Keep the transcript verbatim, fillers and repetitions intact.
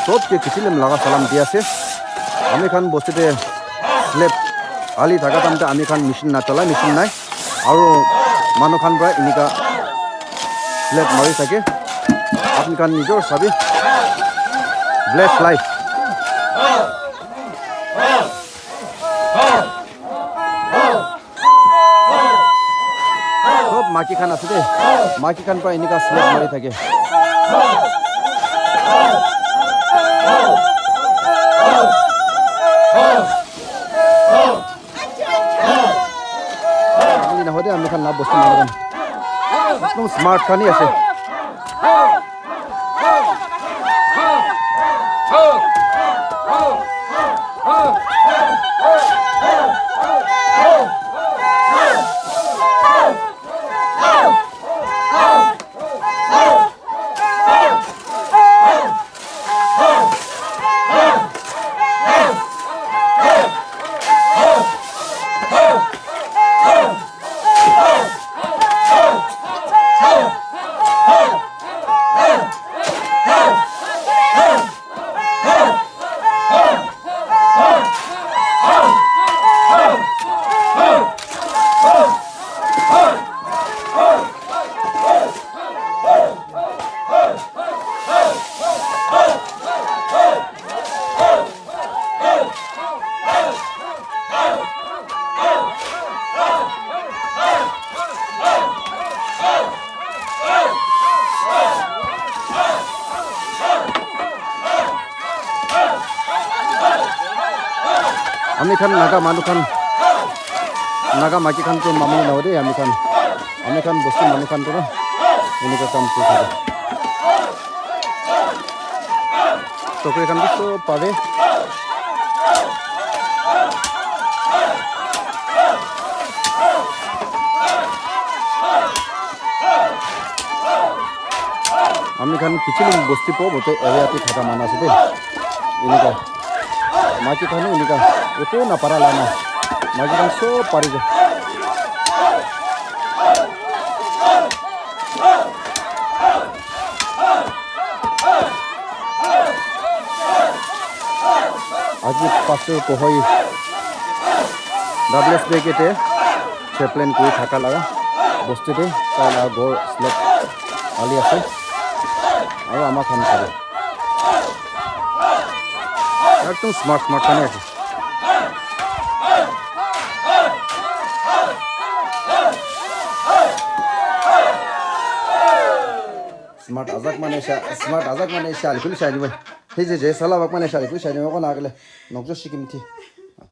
sob ke kichilim laga salam di ase. Ami khan bosti te slab hali thaka time te ami khan machine na chala, machine nai. Aru manu khan para enika slab mari thake. Apni khan nijor sabi. Bless life. Sob maiki khan ase de. Maiki khan para enika slab mari thake. Ami na hode ami khan la bosti manu khan. Ekdum smart khan hi ase. Ami khan Naga manu khan, Naga maiki khan tu mamuli na hode ami khan, ami khan bosti manu khan tu na enika kam kuri thake. Chokri khan bi sob pare. Ami khan kichilim bosti po bote area te thaka manu ase de. Enika. Maiki khan enika. Etu na para la na. Maiki khan sob pari de. Aji Pastor Kohoi W S B K te chaplain kuri thaka laga bosti te tai laga ghor slab hali ase. Aru ama khan kare. Ekdum smart, smart khan ase. Smart ajak mane sha, smart ajak mane sha, likul sha jibo. He je je sala bak mane sha, likul sha jibo ko na gele. Nokjo sikim thi.